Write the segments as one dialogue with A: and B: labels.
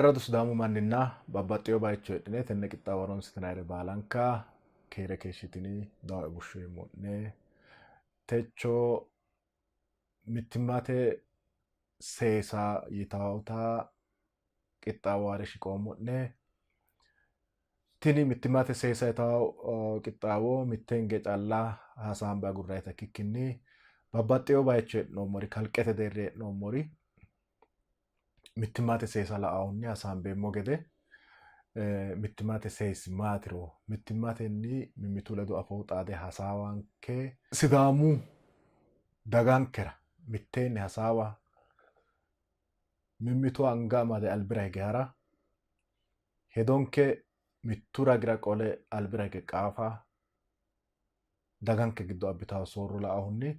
A: Ayirradu Sidaamu manninna babbaxxeewo bayicho heedhine tenne qixxaawo horonsitinayire baalanka keere keeshshitini dawoe bushsheemmo'ne. Techo mittimmate seesa yitawota qixxaawo haare shiqoommo'ne. Tini mittimmate seesa yitawo qixxaawo mitte hinge calla hasaambe agurrayita ikkikkinni babbaxxeewo bayicho hee'noommori kalqete deerri hee'noommori mittimmate seesa la'ahunni hasaambeemmo gede mittimmate seesi maatiro mittimmatenni mimmitu ledo afoo xaade hasaawanke Sidaamu dagankera mitteenni hasaawa mimmitu anga amade albira hige hara hedonke mittu ragira qole albira hige qaafa daganke giddo abbitanno soorro la'ahunni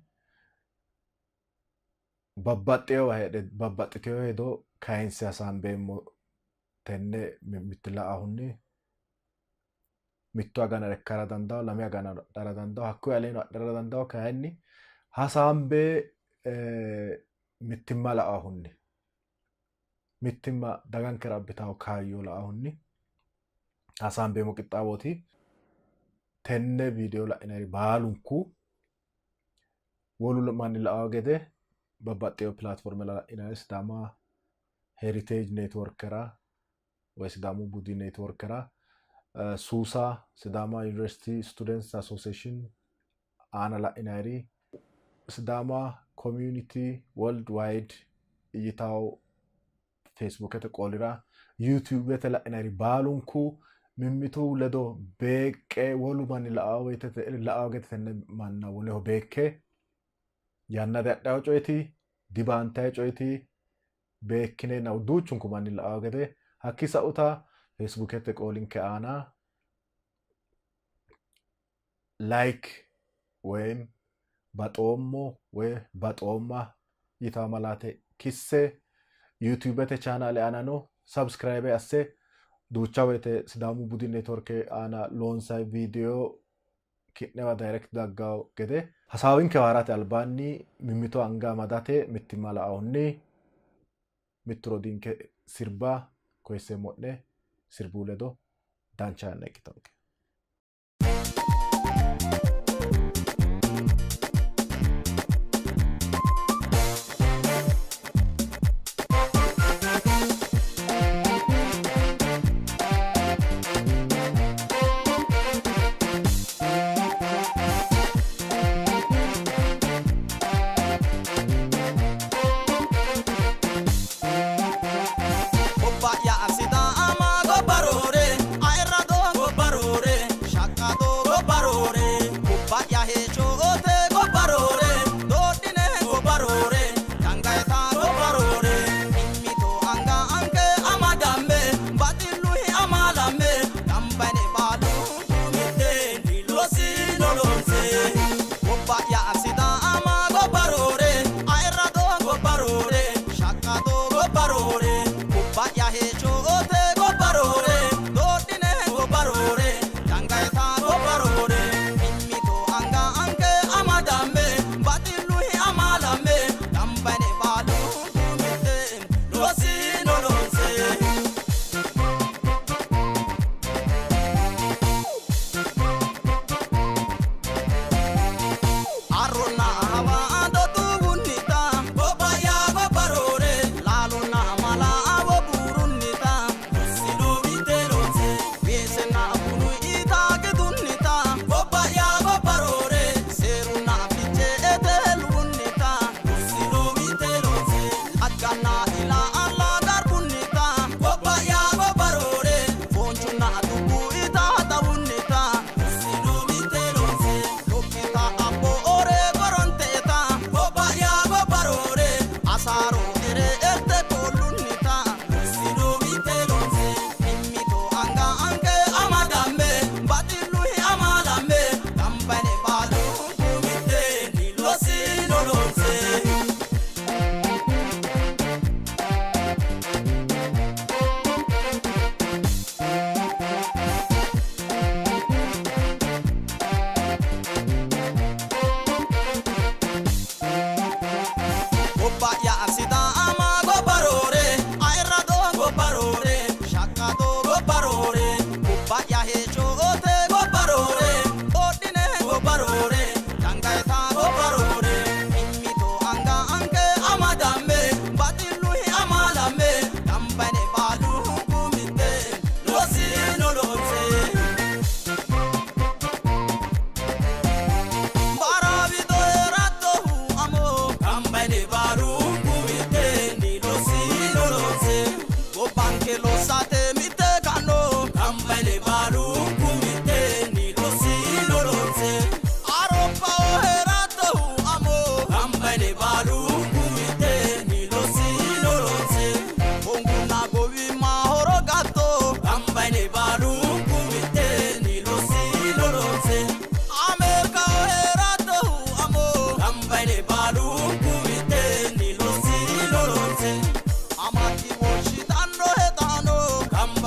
A: babbaxxeewa heedhe babbaxxitewo hedo kayinse hasaambeemmo tenne mitte la'ahunni mitto agana ikkara dandawo lame agana adhara dandawo hakkuyi aleeno adhara dandawo kayinni hasaambe mittimma la'ahunni mittimma dagankera abbitawo kaayyo la'ahunni hasaambeemmo qixxaawooti. Tenne viidiyo la'inari baalunku wolu manni la'awo gede babbaxxewo pilaatforme la'inanni Sidaama Heritage Networkera woy Sidaamu Budi Networkera Suusa Sidaama University Students Association aana la'inayiri Sidaama Community World Wide yitawo Facebookete qoolira YouTubete la'inayiri baalunku mimmitu ledo beeqqe wolu manni la'awo woyte la'awo gede tenne manna woleho beekke yanna diadhawo coyeti dibaantayi coyeti beekkineenna duuchunku manni la'awo gede hakki sa'uta Facebookete qoolinke aana like woyim baxoommo woy baxoomma yitawo malaate kisse YouTubete chaanaale aanano subscribe asse duucha woyte Sidaamu Budi Networke aana loonsanni viidiyo ki'newa direct daggawo gede hasaawinkewa harate albaanni mimmito anga amadate mittimma la'ahunni mittu rodiinke sirba koyisseemmo'ne sirbuu ledo dancha yanna ikkitonke.
B: Gobba'ya Sidaama gobba roore ayirrado gobba roore.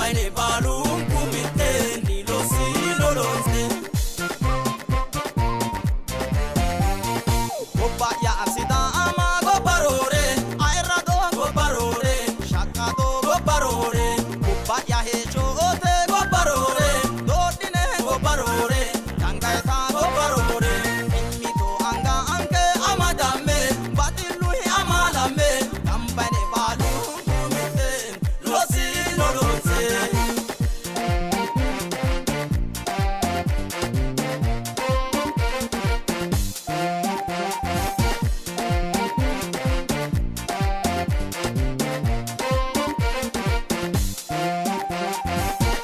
B: Gamba yine baalunku mitteenni loosino loonse. Gobba'ya Sidaama gobba roore, ayirrado gobba roore, shaqqado gobba roore, gobba'ya heeshshote gobba roore, doodhine gobba roore, dangayita gobba roore, mimmito anga anke amadamme, baxilluyi amalamme, gamba yine baalunku mitteenni loosino loonse.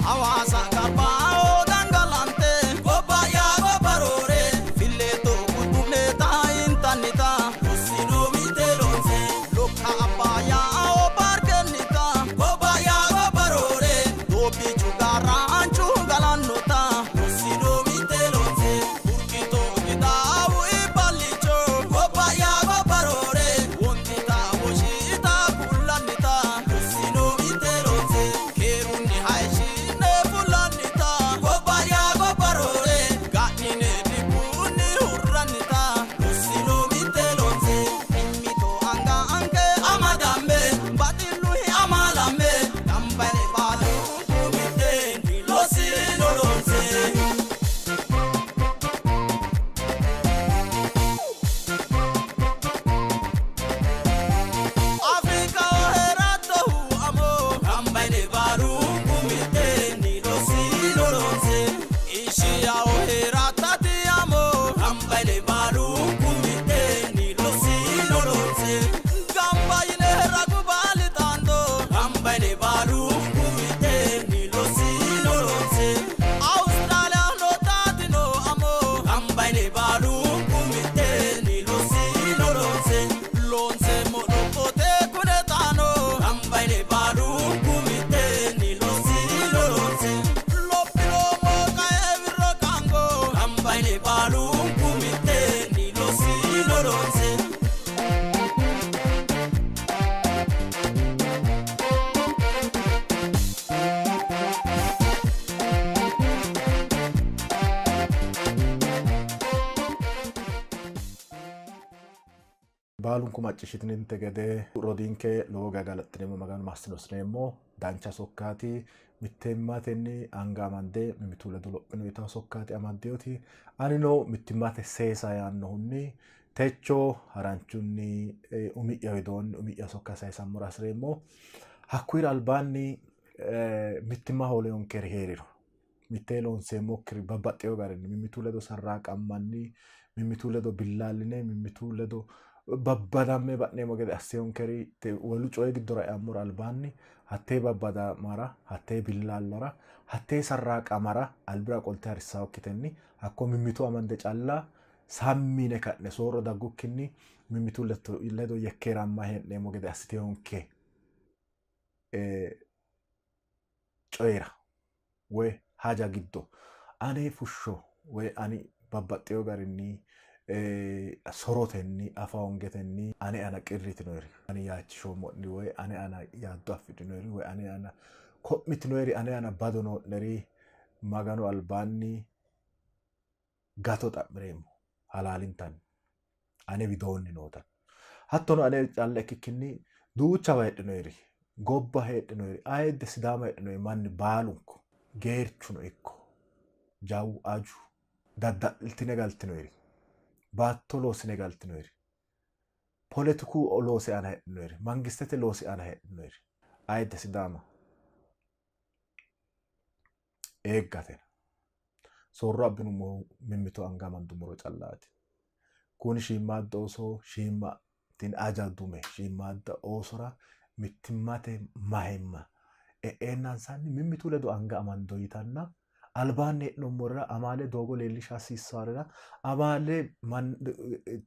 B: Hawaasa garbaho gangalante gobba'ya gobba roore fileto quxu'meta intannita lossino mite loonse lokka abbaayyaho paarkennita gobba'ya gobba roore doobbiichu gaarraanchu galannota lossino mite loonse burqito qixaawu iibballicho gobba'ya gobba roore wontita woshiita kullannita lossino mite loonse keerunni hayishshine fullannita gobba'ya gobba roore ga'nine dhibbunni hurrannita lossino mite loonse mimmito anga anke amadamme baxilluyi amalamme gamba yine baalunku mitteenni lossino loonse. Afrikaho heerattohu amo gamba yine baalunku mitteenni lossino loonse. Ishiyaho heerattati amo gamba yine baalunku mitteenni lossino loonse. Gamba yine ragu baali xaando gamba yine baalunku mitteenni lossino loonse. Awustiraaliyaho taatino amo gamba yine baalunku mitteenni lossino loonse. Loonseemmo lophote kune xaano gamba yine baalunku mitteenni lossino loonse. Lophinoommo qae wirro qaango gamba yine baalunku mitteenni lossino loonse.
A: Baalunku macciishshitininte gede rodiinke lowo geya galaxxineemmo, Maganu maassinosi dancha sokkaati. Mittimmatenni anga amande mimmitu ledo lophino yitanno sokkaati amaddinoti. Anino mittimmate seesa yaannohunni techo haranchunni umi'ya widoonni umi'ya sokka sayisammora hasireemmo. Hakkuyira albaanni mittimma hoolinonkeri hee'riro mittee loonseemmokkiri babbaxxewo garinni mimmitu ledo sarraaqammanni, mimmitu ledo billaalline, mimmitu ledo babbadamme ba'neemmo gede assinonkeri wolu coyi giddora eammora albaanni hattee babbadamara, hattee billaallara, hattee sarraaqamara albira qolte harissawokkitenni hakko mimmitu amande calla sammi yine ka'ne soorro daggukkinni mimmitu ledo yekkeeramma hee'neemmo gede assitinonke coyira woy haja giddo ane fushsho woy ani babbaxxewo garinni sorotenni afa hoongetenni ane aana qirritinoeri, ani yaachishoommo'neri woy ane aana yaaddo afidhinoeri woy ane aana ko'mitinoeri, ane aana bado noo'neri Maganu albaanni gato xa'mireemmo halaalintanni ane widoonni noota. Hattono ane calla ikkikkinni duuchawa heedhinoeri, gobba heedhinoeri, ayidde Sidaama heedhinoeri manni baalunku geerchuno ikko jawu aju dadda'litine galtinoeri, baatto loossine galtinoeri, poletiku loosi aana heedhinoeri, mangistete loosi aana heedhinoeri, ayidde Sidaama eeggatena. Soorro abbinummohu mimmito anga amandummoro callaati. Kuni shiimmaadda ooso shiimma tini aja dume shiimmaadda oosora mittimmate mahimma e'eennansanni mimmitu ledo anga amando yitanna albaanni hee'noommorira amaale doogo leellisha hasiissaworira amaale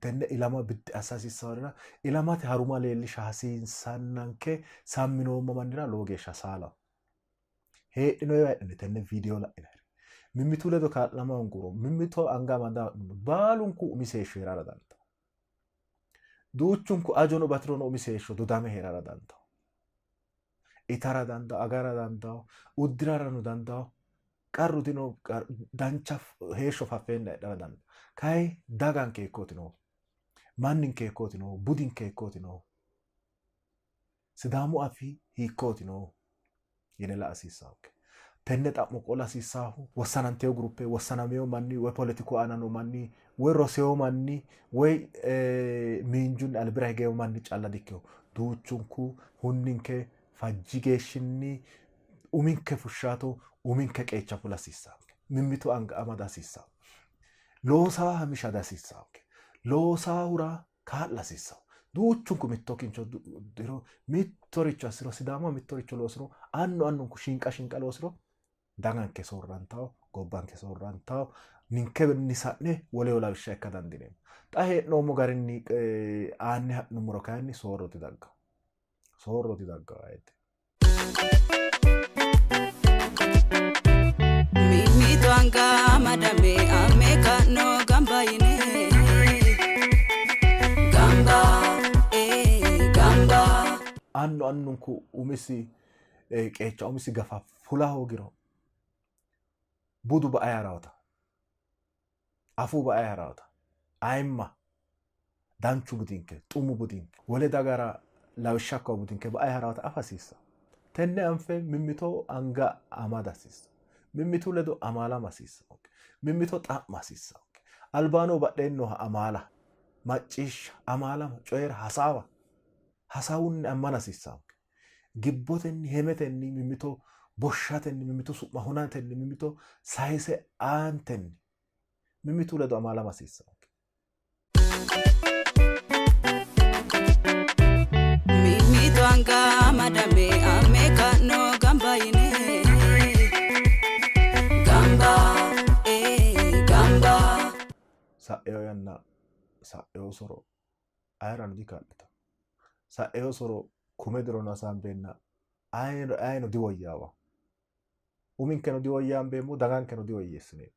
A: tenne ilama biddi assa hasiissaworira ilamate haruma leellisha hasiissannanke samminoommo mannira lowo geeshsha saalaho. Heedhinoyiwa heedhine tenne viidiyo la'inayiri mimmitu ledo kaa'lama hoonguro mimmito anga amada baalunku umisi heeshsho hee'rara dandaanno. Duuchunku ajono batirono umisi heeshsho dodame hee'rara dandaanno. Itara dandawo, agara dandawo, uddirarano dandawo. Qarru dino, dancha heeshsho faffeenna heedhara dandawo. Kayi daganke hiikkooti noohu? Manninke hiikkooti noohu? Budinke hiikkooti noohu? Sidaamu afii hiikkooti noohu? Yine la''a hasiissaanke. Tenne xa'mo qola hasiissaahu wossananteyo guruppe, wossanameyo manni woy poletiku aana noo manni woy roseyo manni woy miinjunni albira higeyo manni calla dikkino. Duuchunku hunninke fajji geeshshinni uminke fushshaato uminke qeecha fula hasiissaanke. Mimmitu anga amada hasiissaanke. Loosaaha misha dihasiissaanke. Loosaahura kaa'la hasiissanno. Duuchunku mitto kincho diro mittoricho assiro Sidaamaho mittoricho loosiro annu annunku shiinqa shiinqa loosiro daganke soorrantawo, gobbanke soorrantawo, ninkewiinni sa'ne woleho lawishsha ikka dandiineemmo. Xa hee'noommo garinni aanne ha'nummoro kayinni soorro didagganno. Soorro didagganno ayidde.
B: Mimmito anga amadame amme ka'no gamba yine gamba ee gamba.
A: Annu annunku umisi qeecha umisi gafa fula hoogiro budu ba''ay harawota, afuu ba''ay harawota, ayimma danchu budinke, xumu budinke, wole dagara lawishsha ikkanno budinke ba''ay harawota afa hasiissanno. Tenne anfe mimmito anga amada hasiissanno. Mimmitu ledo amaalama hasiissannonke. Mimmito xa'ma hasiissannonke. Albaano badheenni nooha amaala, macciishsha, amaalama, coyi'ra, hasaawa, hasaawunni ammana hasiissannonke. Gibbotenni, hemetenni, mimmito boshshatenni, mimmito su'ma hunatenni, mimmito sayise aantenni mimmitu ledo amaalama hasiissannonke.
B: Mimmito anga amadame amme ka'no gamba yine gamba ee gamba.
A: Sa'eyo yanna sa'eyo soro ayerano dikaa'litanno. Sa'eyo soro kume dirono hasaambeenna ayino diwoyyaawanno. Uminkeno diwoyyaambeemmo, dagankeno diwoyyeessineemmo.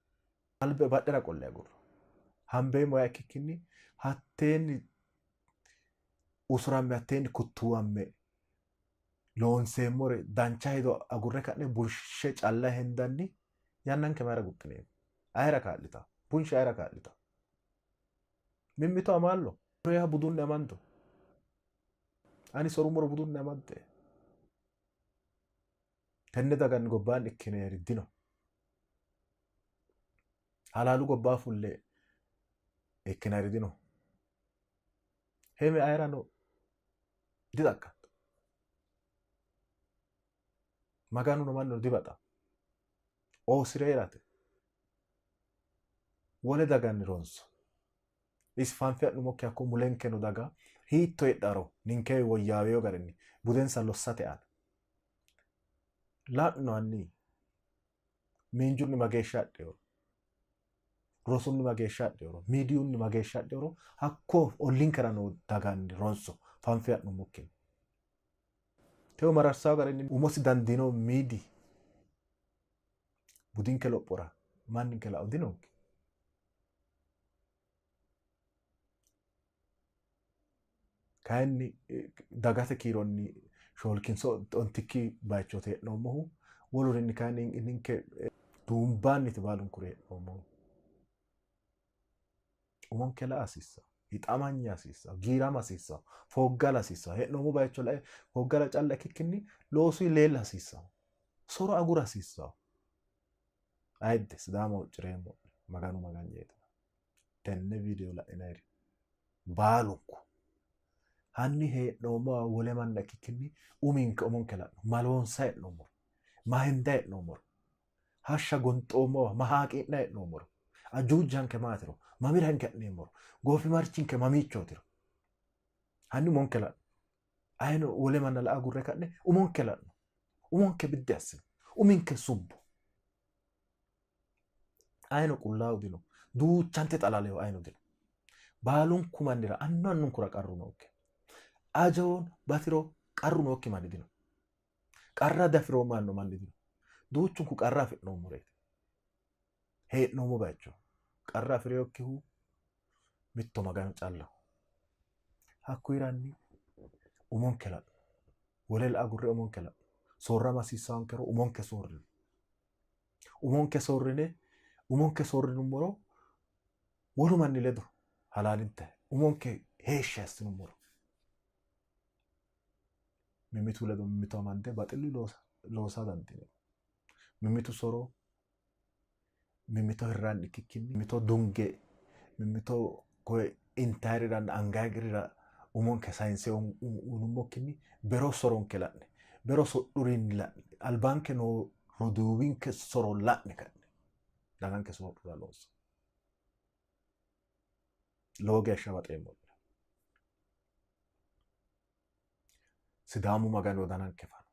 A: Alba badhera qolle agurro. Hambeemmo yaa ikkikkinni hatteenni usuramme hatteenni kuttuwamme loonseemmore dancha hedo agurre ka'ne bunshe calla hendanni yannanke mayira guxxineemmo? Ayera kaa'litanno? Bunshe ayera kaa'litanno? Mimmito amaallo. Reya budunni amando. Ani sorummoro budunni amadde. Tenne daganni gobbaanni ikkineri dino. Halaalu gobbaa fulle ikkinari dino. Heme ayerano dixaqqanto. Maganuno mannuno dibaxanno. Oosire hee'rate wole daganni ronso. Isi fanfe adhumokki hakko mulenke no daga hiitto heedharo ninkewi woyyaaweyo garinni budensa lossate aana la'no hanni miinjunni mageeshsha adheworo rosunni mageeshsha adheworo miidiyunni mageeshsha adheworo hakko ollinkera noo daganni ronso fanfe adhummokkinni tewo mararsawo garinni umosi dandiino miidi budinke lophora manninke lao dinonke. Kayinni dagate kiironni shoolkinso ontikki bayichooti hee'noommohu. Wolurinni kayinni ninke duumbaanniti baalunkuri hee'noommohu. Umonke la'a hasiissanno, hixamanya hasiissanno, giirama hasiissanno, fooggala hasiissanno. Hee'noommo bayicho lae fooggala calla ikkikkinni loosuyi leella hasiissanno. Soro agura hasiissanno. Ayidde Sidaama huucci'reemmo'ne Maganu maganyeetina. Tenne viidiyo la'inayiri baalunku hanni hee'noommowa wole manna ikkikkinni uminke umonke la'no. Ma loonsayi hee'noommoro, ma hendayi hee'noommoro, hashsha gonxoommowa ma haaqii'nayi hee'noommoro, ajuujanke maatiro, mamira hinge ha'neemmoro, goofimarchinke mamiichootiro hanni umonke la'no. Ayino wole manna la'a agurre ka'ne umonke la'no. Umonke biddi assino. Uminke subbo. Ayino qullaawu dino. Duuchante xalaleho ayino dino. Baalunku mannira annu annunkura qarru noonke. Ajoon batiro qarru nookki manni dino. Qarra diafi'roommo yaanno manni dino. Duuchunku qarra afi'noommoreeti. Hee'noommo bayicho qarra afi'rinokkihu mitto Magano callaho. Hakkuyiranni umonke la'no. Wole la'a agurre umonke la'no. Soorrama hasiissaankero umonke soorrino. Umonke soorrine umonke soorrinummoro wolu manni ledo halaalinte umonke heeshshi assinummoro mimmitu ledo mimmito amande baxillu loosa dandiineemmo. Mimmitu soro mimmito hirranni ikkikkinni mimmito dunge mimmito koye intayiriranna angayirira umonke sayinse unummokkinni bero soronke la'ne bero sodhurinni la'ne albanke noo roduuwinke soro la'ne ka'ne daganke soodhura looso. Lowo geeshsha baxeemmo'ne. Sidaamu Magani wodananke fano.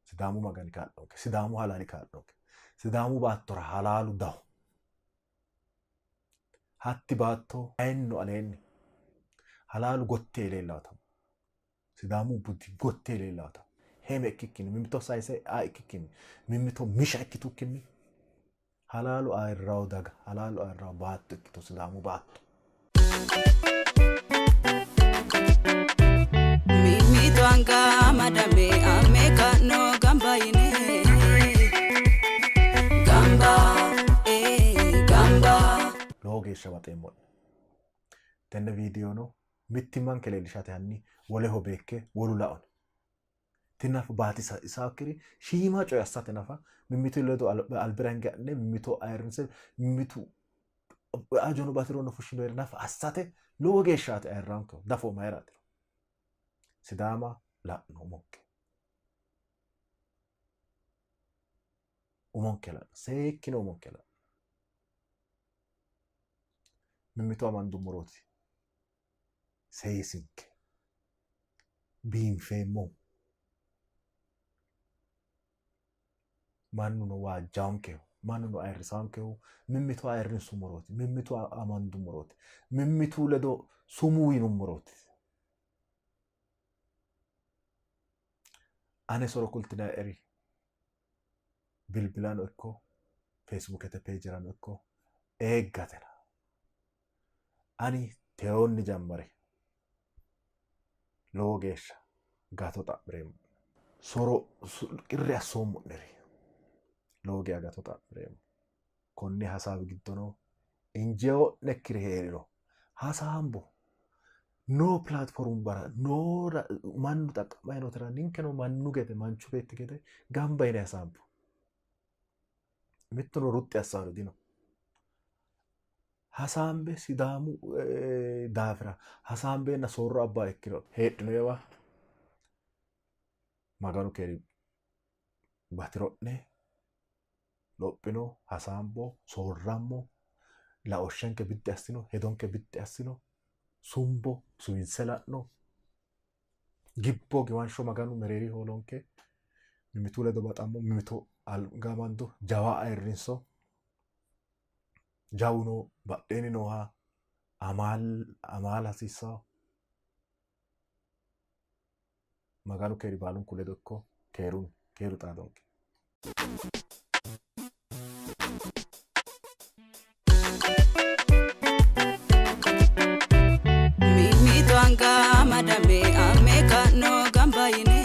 A: Sidaamu Magani kaa'lonke. Sidaamu halaali kaa'lonke. Sidaamu baattora halaalu daho. Hatti baatto ayinno aleenni halaalu gotti yee leellaata. Sidaamu budi gotti yee leellaata. Heme ikkikkinni, mimmito sayise aa ikkikkinni, mimmito misha ikkitukkinni halaalu ayirrawo daga, halaalu ayirrawo baatto ikkito Sidaamu baatto.
B: Mimmito anga amadame amme ka'no gamba yine gamba ee gamba.
A: Lowo geeshsha baxeemmo'ne. Tenne viidiyono mittimmanke leellishate hanni woleho beekke wolu laone. Tini nafa baatisa isaakkiri shiima coye assate nafa mimmitu ledo albira hinge ha'ne mimmito ayirrinse mimmitu ajono batirono fushshinoyere nafa assate lowo geeshshaati ayirrankehu dafo mayiraatiro. Sidaama la'no umonke. Umonke la'no seekkine umonke la'no. Mimmito amandummorooti seesinke biinfeemmohu. Mannuno waajjaankehu, mannuno ayirrisaankehu mimmito ayirrinsummorooti, mimmito amandummorooti, mimmitu ledo sumuu yinummorooti. Ane soro kultinaeri bilbilano ikko Feesbuukete peejerano ikko eeggatena. Ani teyoonni jammare lowo geeshsha gato xa'mireemmo. Soro qirri assoommo'neri lowo geeshsha gato xa'mireemmo. Konni hasaawi giddono injeewo'nekkiri hee'riro hasaambo. Noo pilaatformubbara noo mannu xaqqa'manni nootera ninkeno mannu gede manchu beetti gede gamba yine hasaambo. Mittuno ruxxi assaari dino. Hasaambe Sidaamu daafira hasaambeenna soorro abba ikkiro heedhinoewa Maganu keeri batiro'ne lophino hasaambo soorrammo laooshshenke biddi assino hedonke biddi assino sumbo suwinse la'no gibbo giwansho Maganu mereeri hoolonke mimmitu ledo baxammo mimmitu anga amando jawa ayirrinso jawuno badheenni nooha amaala hasiissanno. Maganu keeri baalunku ledo ikko keerunni keeru xaadonke.
B: Mimmitu anga amadame amme ka'no gamba yine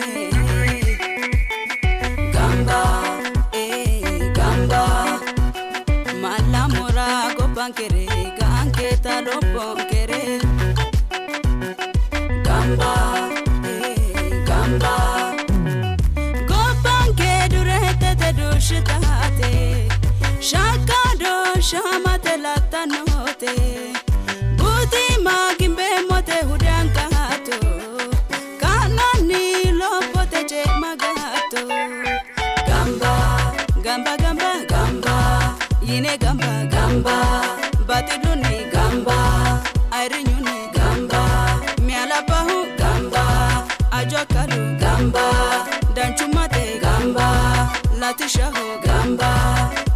B: gamba ee gamba mallamora gobbankere ga'anketa lobbonkere gamba ee gamba gobbanke dureettete duushshitate shaqqado shamate lattannote butima gimbeemmote hudankato ka'nanni lophote cee'ma gatto gamba gamba gamba gamba yine gamba gamba baxillunni gamba ayirrinyunni gamba mialabbahu gamba ajo akkalu gamba danchummate gamba latishshaho gamba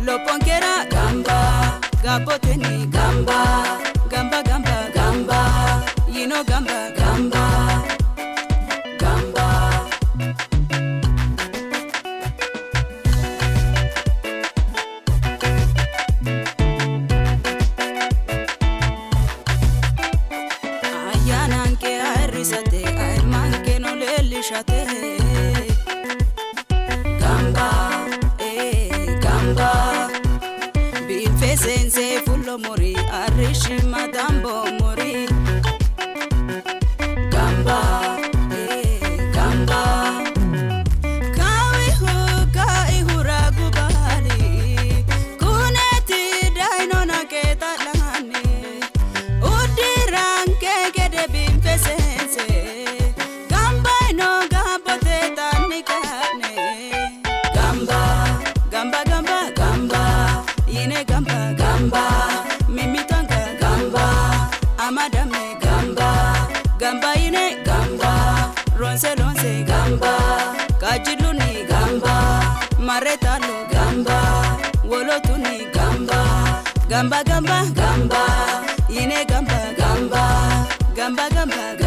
B: lophonkera gamba gabbotenni gamba gamba gamba gamba yino gamba gamba gamba. Ayyaananke ayirrisate ayimmankeno leellishate. Taalo muri arrishima dambo muri gamba gamba kawihu kaihura gubali kuneti dainona ketalani udiranke gede binfesense gambaino gambote tannikane gamba gamba gamba gamba yine gamba gamba mimitanga gamba amadame gamba gamba yine gamba ronse lonse gamba kajiluni gamba maretalo gamba wolotuni gamba gamba gamba gamba yine gamba gamba gamba gamba.